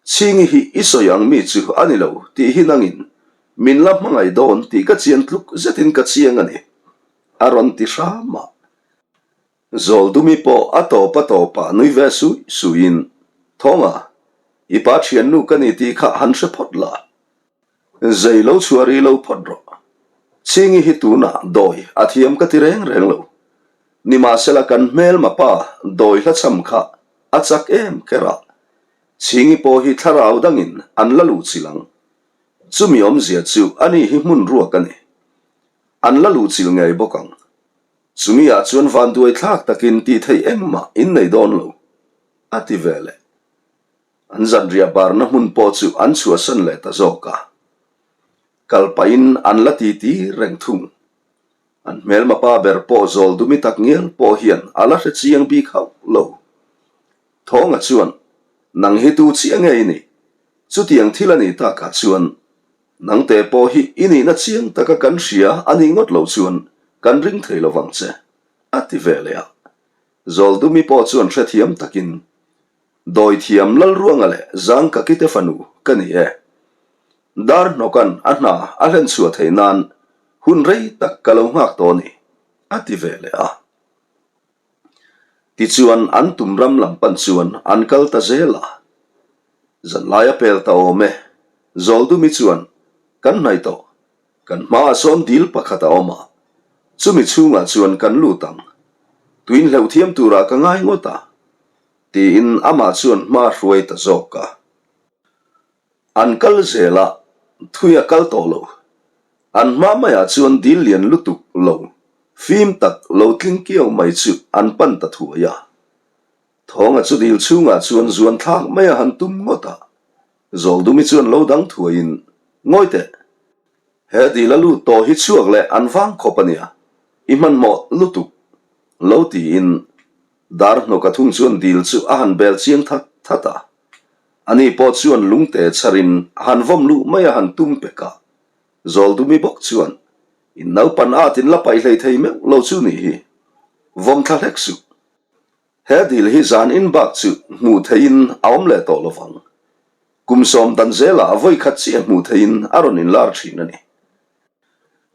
Chhingi hi i sawi ang mi chu a ni lo tih hi nangin min la hmangaih dawn tih ka chian tluk zetin ka chiang a ni, a rawn ti hram a. Zawldumi pawh a tawp a tawpah nui ve sui suiin, Thawnga, i pa thiannu ka ni tih kha han hre phawt la. Zei lo chhuah rih lo phawt rawh. Chhingi hi tunah dawi a thiam ka ti reng reng lo. Nimahsela kan hmelma pa dawi hlachham kha a chak em kher a. Chhingi pawh hi thlarau dangin an la luh chilh ang. Chumi awmzia chu ani hi hmun ruak a ni. An la luh chilh ngei bawk ang. Chumi ah chuan vanduai thlak takin tih theih engmah in nei dawn lo, a ti ve leh. An zanriah barna hmun pawh chu an chhuahsan leh ta zawk a. Kal pahin an la titi reng thung. An hmelma pa ber pawh zawl dumi tak ngial pawh hian a la hre chiang bik hauh lo. Thawnga chuan, Nang hi tu chiah nge i nih? Chutiang thil a nih takah chuan nangte pawh hi i nihna chiang taka kan hria a nih ngawt lo chuan kan ring thei lo vang che, a ti ve leh a. Zawldumi pawh chuan hrethiam takin, Dawithiam Lalruanga leh Zangkakite fanu ka ni e. Darhnawka'n a hna a hlenchhuah theih nan hun rei tak ka lo nghak tawh a ni, a ti ve leh a. Tichuan an tum ram lam pan chuan an kal ta zel a. Zanlai a pel ta awm e. Zawldumi chuan, Kan hnaih tawh. Kan hmaah sawn dil pakhat a awm a. Chumi chhungah chuan kan lut ang. Tuin hleuh thiam turah ka ngai ngawt a. Tiin amah chuan hma hruai ta zawk a. An kal zel a, thui a kal tawh lo. An hma maiah chuan dil lian lutuk lo, fim tak lo tling kiau mai chu an pan ta thuai a. Thawnga chu dil chhungah chuan zuan thlak mai a han tum ngawt a. Zawldumi chuan lo dang thuaiin, Ngawi teh! He dil a lut tawh hi chhuak leh an vang khawp a nia, i hmanhmawh lutuk lo tiin dar hnawka thung chuan dil chu a han bel chiang that that a. Ani pawh chuan lungte chharin a han vawm luh mai a han tum pek a. Zawldumi bawk chuan. In naupan at in la paih hlei thei meuh lo chu nih hi. Vawm thla hlek suh. He dil hi zan in bak chu hmuh theihin a awm leh tawh lovang. Kum sawm dan zelah vawi khat chiah hmuh theihin a rawn inlar thin a ni.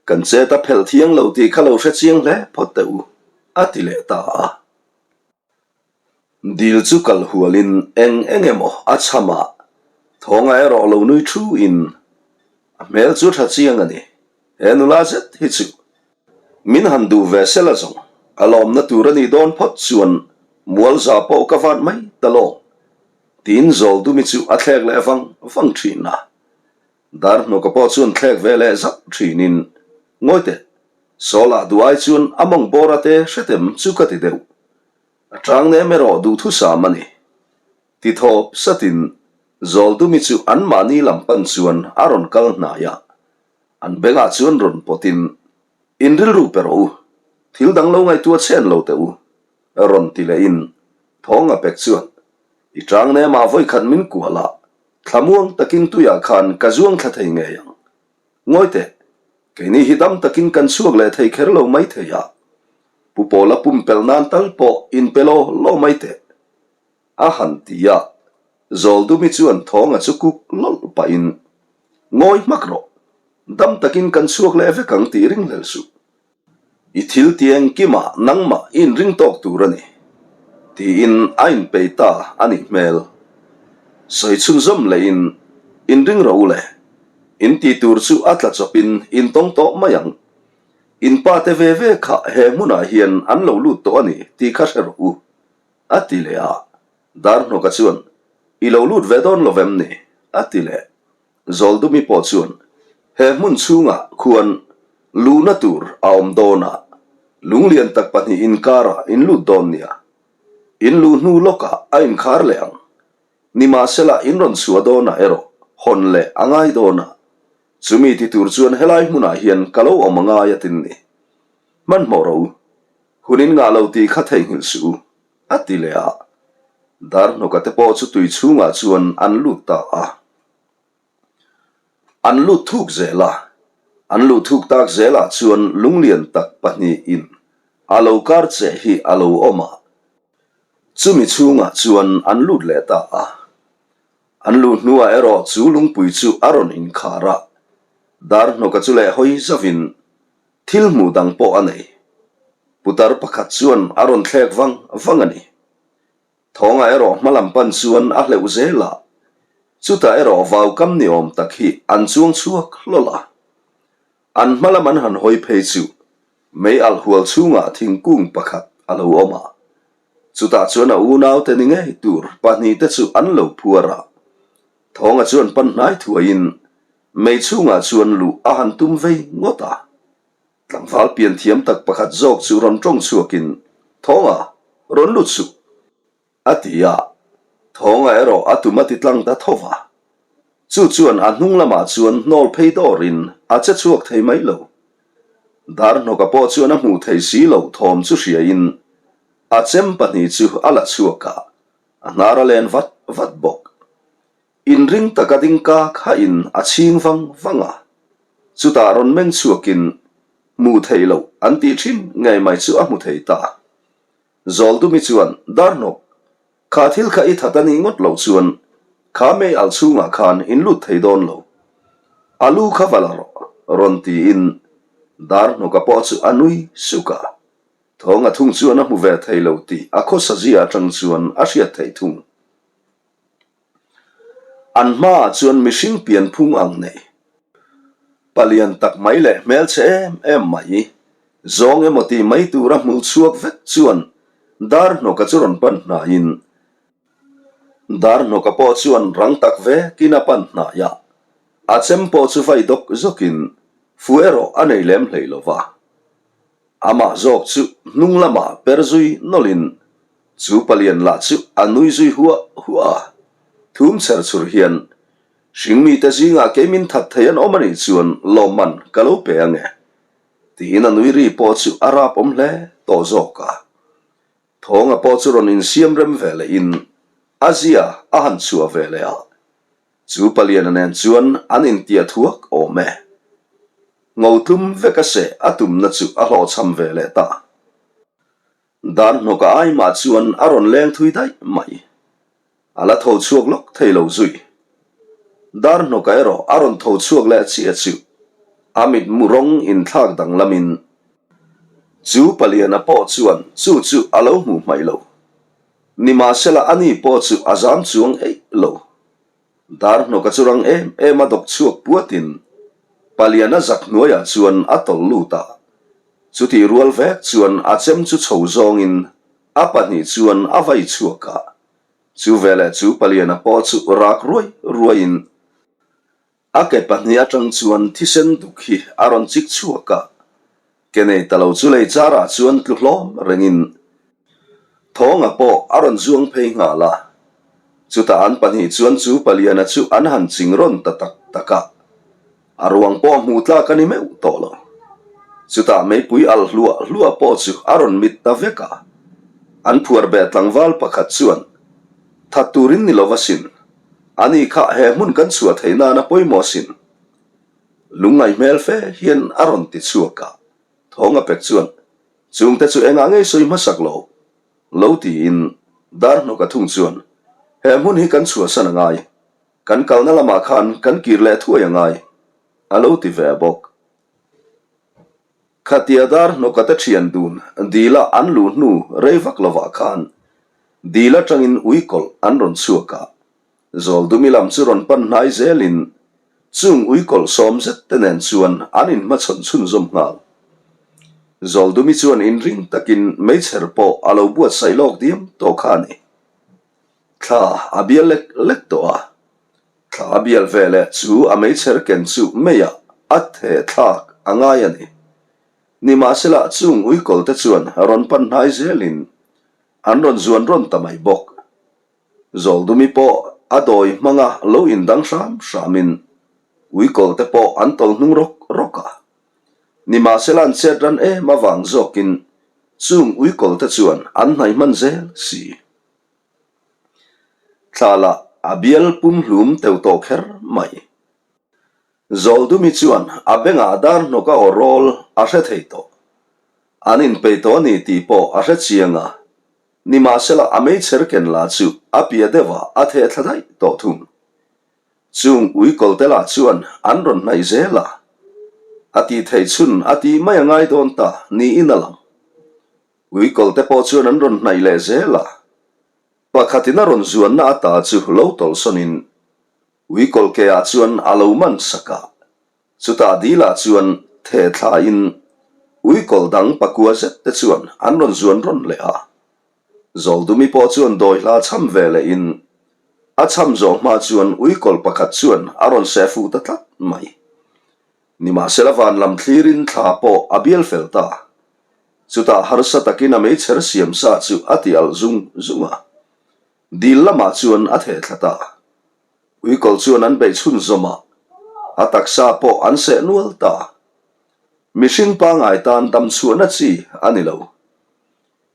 Kan chet a phelh thiang lo tih kha lo hre chiang hle phawt teh u, a ti leh ta a. Dil chu kal hualin eng eng emaw a chham a, thawnga erawh lo nui thu in a hmel chu tha chiang a ni. He nula zet hi chu min han duh ve sela zawng a lawmna tur a nih dawn phawt chuan mual za pawh ka vat mai ta lawng tiin Zawldumi chu a thlek leh vang vang thin a. Darhnawka pawh chuan thlek ve leh zauh thinin, Ngawi teh, Sawlah duh ai chuan a mawng bawr a te hretem chu ka ti deuh. A chang nem erawh duhthusam a ni. Ti thawp satin Zawldumi chu anmahni lam pan chuan a rawn kal hnai a, an bengah chuan rawn pawtin, In rilru pe rawh u, thil dang lo ngaihtuah chhen lo teh u, rawn ti lehin Thawnga pek chuan, I chang nemah vawikhat min kual a, Thlamuang takin tuiah khan ka zuang thla thei ngei ang. Ngawi teh, keini hi dam takin kan chhuak leh thei kher lo mai thei a. Pu Pawla pumpelh nan tal pawh inpe law law mai teh. A han ti a, Zawldumi chuan thawnga chu kuk lawlh pahin, Ngawi hmak rawh, dam takin kan chhuak leh vek ang tih ringhlel suh. I thil ti engkimah nangmah i inring tawk tur a ni, tiin a inpei ta a nih hmel. Sawi chhunzawm lehin, Inring rawh u le, in ti tur chu a tla chawpin in tawng tawh mai ang. In pa te ve ve kha he hmunah hian an lo lut tawh a ni tih kha hre rawh u, a ti leh a. Darhnawka chuan, I lo lut ve dawn lo vem ni? a ti leh. Zawldumi pawh chuan he hmun chhungah khuan luhna tur a awm dawn a, lunglian tak pahnih inkarah in lut dawn nia. In luh hnu lawkah a inkhar leh ang. Nimahsela in rawn chhuah dawnah erawh hawn leh a ngai dawn a, chumi ti tur chuan helai hmunah hian ka lo awm a ngai a tin ni. Hmanhmawh rawh u, hun in ngah lo tih kha theihnghilh suh u, a ti leh a. Darhnawka te pawh chu tui chhungah chuan an lut ta a. An lut thuk zel a, an luh thuk tak zelah chuan lunglian tak pahnihin a lo kar che hi a lo awm a, chumi chhungah chuan an lut leh ta a. An luh hnuah erawh chu lungpui chu a rawn inkhar a, Darhnawka chu leh hawi zauhin thil hmuh dang pawh a nei. Putar pakhat chuan a rawn thlek vang vang a ni. Thawnga erawh hmalam pan chuan a hleuh zel a, chutah erawh vaukam ni awm tak hi an chuang chhuak hlawl a. An hmalam an han hawi phei chu mei alh hual chhungah thingkung pakhat a lo awm a, chutah chuan a unaute ni ngei tur pahnihte chu an lo phuar a. Thawnga chuan pan hnai thuaiin mei chhungah chuan luh a han tum vei ngawt a. Tlangval pian thiam tak pakhat zawk chu rawn tawng chhuakin, Thawnga, rawn lut suh! a ti a. Thawnga erawh a tum a ti tlang ta tho va. Chu chuan a hnung lamah chuan hnawl phei dawrin a che chhuak thei mai lo. Darhnawka pawh chuan a hmuh thei si lo thawm chu hriain a chem pahnih chu a la chhuak a, a hnar a len vat vat bawk. Inring taka ding ka khain a chhing vang vang a, chutah rawn meng chhuakin hmuh theih loh an tih thin ngei mai chu a hmu thei ta. Zawldumi chuan, Darhnawk, kha thil kha i that a nih ngawt loh chuan kha mei alh chhungah khan in lut thei dawn lo. A lu kha va la rawh, rawn tiin Darhnawka pawh chu a nui suk a. Thawnga thung chuan a hmu ve thei lo tih a khawsa zia atang chuan a hriat theih thung. An hmaah chuan mihring pianphung ang nei, palian tak mai leh hmelchhe em em mai, zawng emaw tih mai tura hmul chhuak vek chuan Darhnawka chu rawn pan hnaiin, Darhnawka pawh chuan rang tak vekin a pan hnai a, a chem pawh chu vai dawk zawkin fu erawh a nei lem hlei lo va. Amah zawk chu hnung lamah per zui nawlhin chu palian lah chu a nui zui huah huah a. Thum chher chhur hian, Hringmite zingah kei min that thei an awm a nih chuan lawmman ka lo pe ange, tiin a nui ri pawh chu a rap awm hle tawh zawk a. Thawnga pawh chu rawn insiam rem ve lehin a zia a han chhuah ve leh a. Chu paliana nen chuan an intiah thuak awm e. Ngo tlum vek a seh a tumna chu a hlawhchham ve leh ta. Dar hnawka ai mah chuan a rawn leng thui daih mai. A la tho chhuak lawk thei lo zui. Dar hnawka erawh a rawn tho chhuak leh chiah chu a mitmu rawng inthlak danglamin chu paliana pawh chuan chu chu a lo hmuh hmaih lo. Nimahsela ani pawh chu a zam chuang eih lo. Dar hnawka chu rang em em a dawk chhuak puatin paliana zak hnuaiah chuan a tawlh lut a. Chutih rual vek chuan a chem chu chho zawngin a pahnih chuan a vai chhuak a. Chu veleh chu paliana pawh chu rak ruai ruaiin a ke pahnih atang chuan thisen duk hi a rawn chik chhuak a. Ke nei ta lo chu lei charah chuan tlu hlawm rengin Thawnga pawh a rawn zuang phei nghal a. Chutah an pahnih chuan chu paliana chu an han ching rawn ta tak tak a. A ruang pawh hmuh tlak a ni meuh tawh lo. Chutah meipui alh hluah hluah pawh chu a rawn mit ta vek a. An phuar beh tlangval pakhat chuan, That turin ni lova sin. Ani kha he hmun kan chhuah theih nana pawimawh sin. Lungngaih hmel fe hian a rawn ti chhuak a. Thawnga pek chuan, Chungte chu engah ngei sawi hmasak lo? Lo tiin dar hnawk a thung chuan, He hmun hi kan chhuahsan a ngai. Kan kalna lamah khan kan kir leh thuai a ngai, a lo ti ve bawk. Khatia dar hnawka te thian dun dila an luh hnu rei vak lovah khan dil atangin ui kawlh an rawn chhuak a, Zawldumi lam chu rawn pan hnai zelin chung ui kawlh sawm zet te nen chuan an inhmachhawn chhunzawm nghal. Zawldumi chuan inring takin meichher pawh a lo buatsaih lawk diam tawh kha a ni. Thla a bial lek lek tawh a, thla a bial ve leh chu a meichher ken chu meiah a theh thlak a ngai a ni. Nimahsela chung uikawl te chuan rawn pan hnai zelin an rawn zuan rawn ta mai bawk. Zawldumi pawh a dawi hmanga lo indang hram hramin uikawl te pawh an tawlh hnung rawk rawk a. Nimahsela an chet ran em avang zawkin chung uikawl te chuan an hnaih hman zel si. Thla lah a bial pumhlum teu tawh kher mai. Zawldumi chuan a bengah dar hnawk a aw rawl a hre thei tawh. An inpeih tawh a ni tih pawh a hre chiang a, nimahsela a meichher ken lah chu a piah deuhah a theh thla daih tawh thung. Chung uikawl te lah chuan an rawn hnaih zel a, a tih theih chhun a tih mai a ngai dawn ta niin a lang. Uikawl te pawh chuan an rawn hnaih leh zel a, pakhatin a rawn zuanna ata chu lo tawlhsawnin uikawl ke ah chuan a lo man sak a, chutah dilah chuan theh thlain uikawl dang pakua zet te chuan an rawn zuan rawn leh a. Zawldumi pawh chuan dawi hla cham ve lehin a cham zawh hma chuan uikawl pakhat chuan a rawn seh fuh ta tlat mai. Nimahsela van lam thlirin thla pawh a bial fel ta. Chutah harsa takin a meichher siam sa chu a ti alh zung zung a. Dil lamah chuan a theh thla ta. Uikawl chuan an beih chhunzawm a, a taksa pawh an seh nual ta. Mihring pangai tan dam chhuahna chi a ni lo.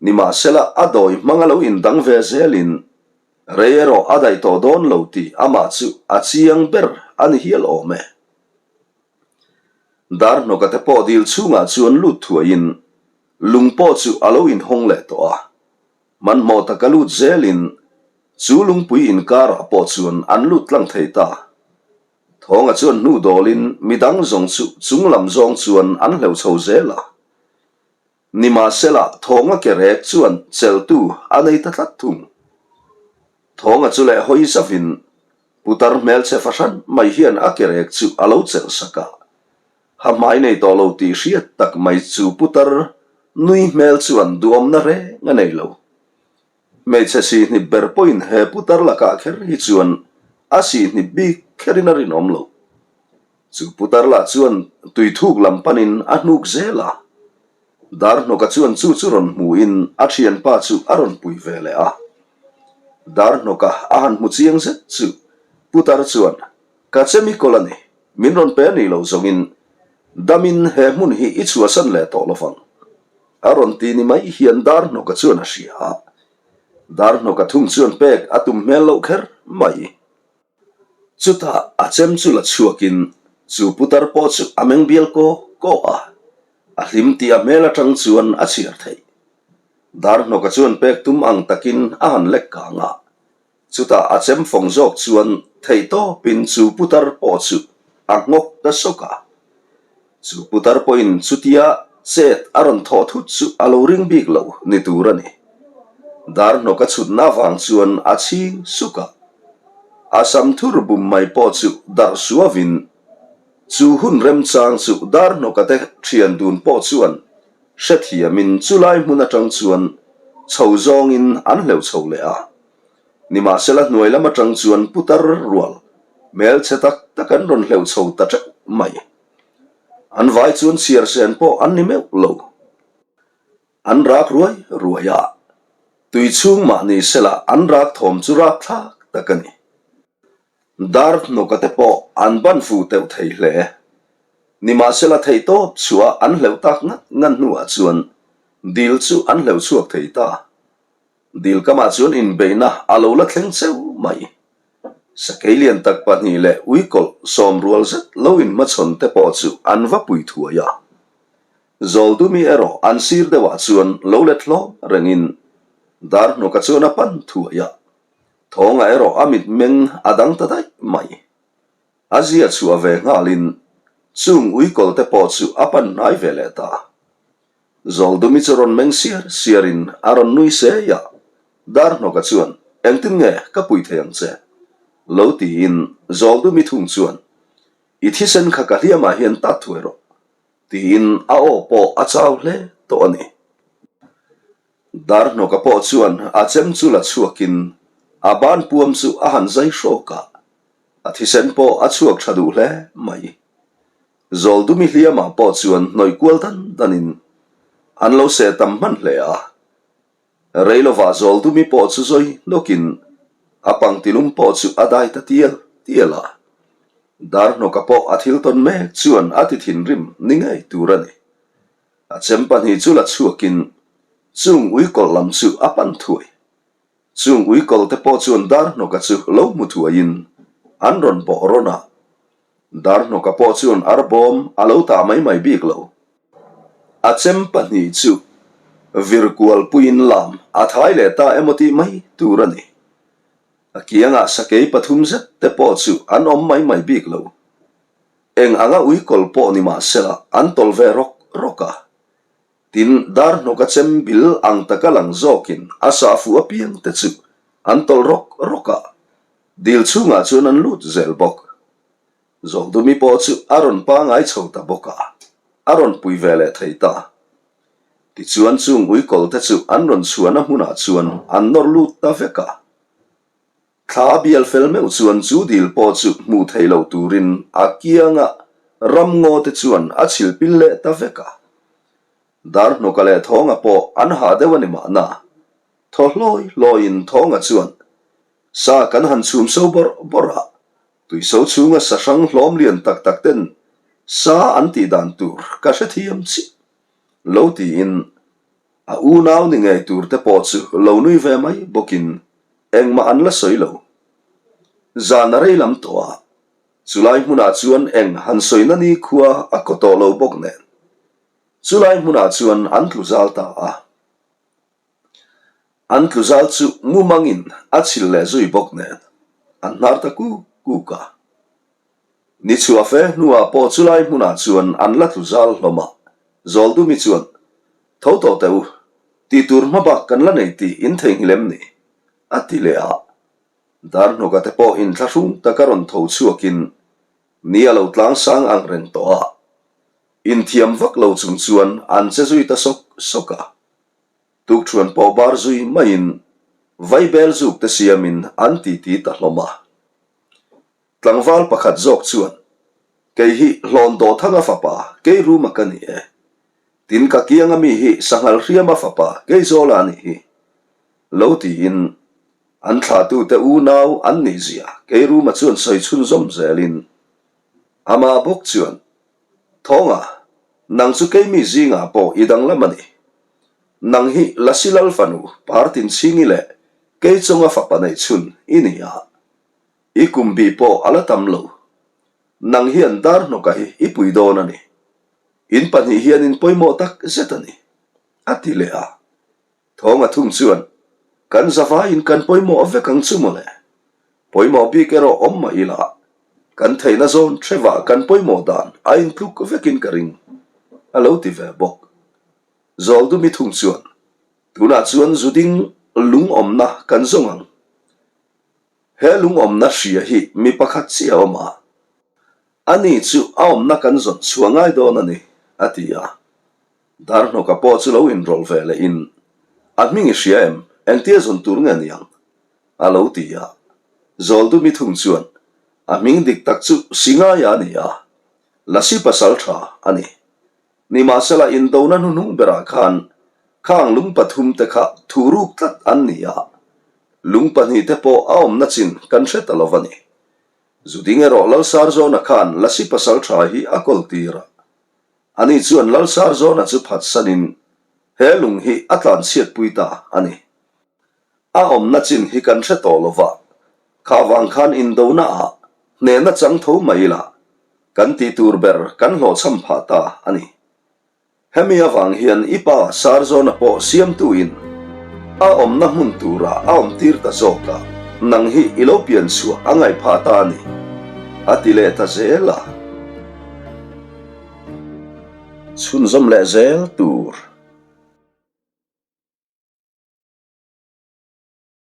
Nimahsela a dawi hmanga lo indang ve zelin rei erawh a daih tawh dawn lo tih amah chu a chiang ber a ni hial awm e. Dar hnawka te pawh dil chhungah chuan lut thuaiin lung pawh chu a lo inhawng leh tawh a. Hmanhmawh taka lut zelin chu lungpui inkarah pawh chuan an lut tlang thei ta. Thawnga chuan hnu dawlin midang zawng chu chung lam zawng chuan an hleuh chho zel a. Nimahsela Thawnga ke rek chuan cheltu a nei ta tlat thung. Thawnga chu leh hawi zavin Putar hmelchhe fahran mai hian a ke rek chu a lo chelh sak a. Ha hmai nei tawh lo tih hriat tak mai chu putar nui hmel chuan duhawmna reng a nei lo. Hmeichhe sihnip ber pawhin he putar lakah kher hi chuan a sihnip bik kherin a rinawm lo. Chu putar lah chuan tui thuk lam panin a hnuk zel a. Darhnawka chuan chu chu rawn hmuhin a thianpa chu a rawn pui ve leh a. Darhnawka a han hmu chiang zet chu putar chuan, Ka chemical a ni, min rawn pe a nih loh zawngin damin he hmun hi i chhuahsan leh tawh lovang. A rawn ti ni mai hian Darhnawka chuan a hria a. Darhnawka thung chuan pek a tum hmel loh kher mai. Chutah a chem chu la chhuakin chu putar pawh chu a meng bial kawk. kawh a, a hlim tih a hmel atang chuan a chhiar theih. Darhnawka chuan pek tum ang takin a han lek kang a, chutah a chem fawng zawk chuan theihtawpin chu putar pawh chu a nghawk ta sawk a. Chu putar pawhin chutia chet a rawn thawh thut chu a lo ring bik lo ni tur a ni. Darhnawka chhutna avang chuan a chhing suk a. A sam thur bum mai pawh chu darh suavin chu hun remchang chu Darhnawka te thian dun pawh chuan hrethiamin chulai hmun atang chuan chho zawngin an hleuh chho leh a. Nimahsela hnuai lam atang chuan putar rual hmelchhe tak tak an rawn hleuh chho ta teuh mai. An vai chuan chhiar sen pawh an ni meuh lo. An rak ruai ruai a, tui chhung mah ni sela an rak thawm chu rak thlak tak a ni. Dar hnawka te pawh an ban fuh teuh thei hle. Nimahsela theihtawp chhuah an hleuh tak ngat ngat hnuah chuan dil chu an hleuh chhuak thei ta. Dil kamah chuan inbeihna a lo la thleng cheu mai. Sakei lian tak pahnih leh uikawlh sawm rual zet lo inhmachhawn te pawh chu an va pui thuai a. Zawldumi erawh an sir deuhah chuan lo let hlawm rengin Darhnawka chuan a pan thuai a, Thawnga erawh a mitmeng a dang ta daih mai. A zia chhuah ve nghalin chung uikawl te pawh chu a pan hnai ve leh ta. Zawldumi chu rawn meng siar siarin a rawn nui sei a, Darhnawka chuan engtin nge ka pui thei ang che? lo tiin Zawldumi thung chuan I thisen kha ka hliamah hian tat thuai rawh. Tiin a aw pawh a chau hle tawh a ni. Darhnawka pawh chuan a chem chu la chhuakin a ban puam chu a han zai hrawk a, a thisen pawh a chhuak tha duh hle mai. Zawldumi hliamah pawh chuan hnawih kual dan danin an lo seh tam hman hle a. Reilovah Zawldumi pawh chu zawi hnawkin a pangtilum pawh chu a dai ta tial tial a. Darhnawka pawh a thil tawn mek chuan a ti thinrim ni ngei tur a ni. A chem pahnih chu la chhuakin chung uikawlh lam chu a pan thuai. Chung uikawlh te pawh chuan Darhnawka chu lo hmu thuaiin an rawn bawh rawn a. Darhnawka pawh chuan arbawm a lo tah mai mai bik lo. A chem pahnih chu vir kual puiin lam a thai leh ta emaw tih mai tur a ni. A kiangah sakei pathum zet te pawh chu an awm mai mai bik lo. Eng anga uikawl pawh ni mah sela an tawlh ve rawk rawk a. Tin, Darhnawka chem bil ang taka lang zawkin a sah fuh apiang te chu an tawlh rawk rawk a, dil chhungah chuan an lut zel bawk. Zawldumi pawh chu a rawn pangai chho ta bawk a, a rawn pui ve leh thei ta. Tichuan chung uikawl te chu an rawn chhuahna hmunah chuan an nawr lut ta vek a. Thla a bial fel meuh chuan chu dil pawh chu hmuh theih loh turin a kianga ramngaw te chuan a chhil pil leh ta vek a. Darhnawka leh Thawnga pawh an hah deuh a ni mahna. Thaw hlawi hlawiin Thawnga chuan sa kan han chhum so bawrh bawrh a, Tuiso chhunga sa hrang hlawm lian tak tak ten sa an tih dan tur ka hrethiam chiah lo tiin a unau ni ngei tur te pawh chu lo nui ve mai bawkin engmah an la sawi lo. Zan a rei lam tawh a, chulai hmunah chuan eng han sawina ni khua a kaw tawh lo bawk nen chulai hmunah chuan an tlu zal ta a. An tlu zal chu mumangin a chhil leh zui bawk nen an hnar ta kuk kuk a. Ni chhuah fe hnuah pawh chulai hmunah chuan an la tlu zal hlawm a, Zawldumi chuan, Tho tawh teh u, tih tur hma bak kan la nei tih in theihnghilh em ni? a ti leh a. Darhnawka te pawh inthlahrung taka rawn tho chhuakin ni a lo tlang sang ang reng tawh a, inthiam vak lo chung chuan an che zui ta sawk sawk a. Tukṭhuan pawh bar zui maiin vaibel zuk te siamin an titi ta hlawm a. Tlangval pakhat zawk chuan, Kei hi Hlawn Dawthanga fapa Keiruma ka ni e. Tin ka kianga mi hi Sanghal Hriama fapa Keizawla a nih hi. Lo tiin an thlahtute unau an nih zia Keiruma chuan sawi chhunzawm zelin amah bawk chuan, Thawnga, nang chu keimi zingah pawh i danglam a ni. Nang hi Lasi Lal fanu Partinchhingi leh Keichawnga fapa neih chhun i ni a. I kum bih pawh a la tam lo. Nang hian Darhnawka hi i pui dawn a ni. In pahnih hian in pawimawh tak zet a ni, a ti leh a. Thawnga thung chuan, Kan zavaiin kan pawimawh vek ang chu mawle. Pawimawh bik erawh awm mah ila, kan theihna zawn hrevah kan pawimawh dan a intluk vekin ka ring, a lo ti ve bawk. Zawldumi thung chuan, Tunah chuan zuding lungawmna kan zawng ang. He lungawmna hria hi mi pakhat chiah a awm a, ani chu a awmna kan zawn chhuah ngai dawn a ni, a ti a. Darhnawka pawh chu lo inrawlh ve lehin, A hming i hria em? Engtia zawn tur nge ni ang? a lo ti a. Zawldumi thung chuan, A hming dik tak chu Singaia a ni a, Lasi pasal tha a ni. Nimahsela indona hnuhnung berah khan khang lung pathum te kha thu ruk tlat an ni a, lung pahnih te pawh a awmna chin kan hre ta lo va ni. Zuding erawh Lalsarzawna khan Lasi pasal tha hi a kawl tir a. Ani chuan Lalsarzawna chu phatsanin he lung hi a tlanchhiatpui ta a ni. A awmna chin hi kan hre tawh lo va, kha vang khan indona ah hnehna chang tho mai ila kan tih tur ber kan hlawhchham phah ta a ni. Hemi avang hian i pa Sarzawna pawh siamtu in a awmna hmun turah a awm tir ta zawk a, nang hi i lo pian chhuah a ngaih phah ta a ni, a ti leh ta zel a. Chhunzawm leh zel tur.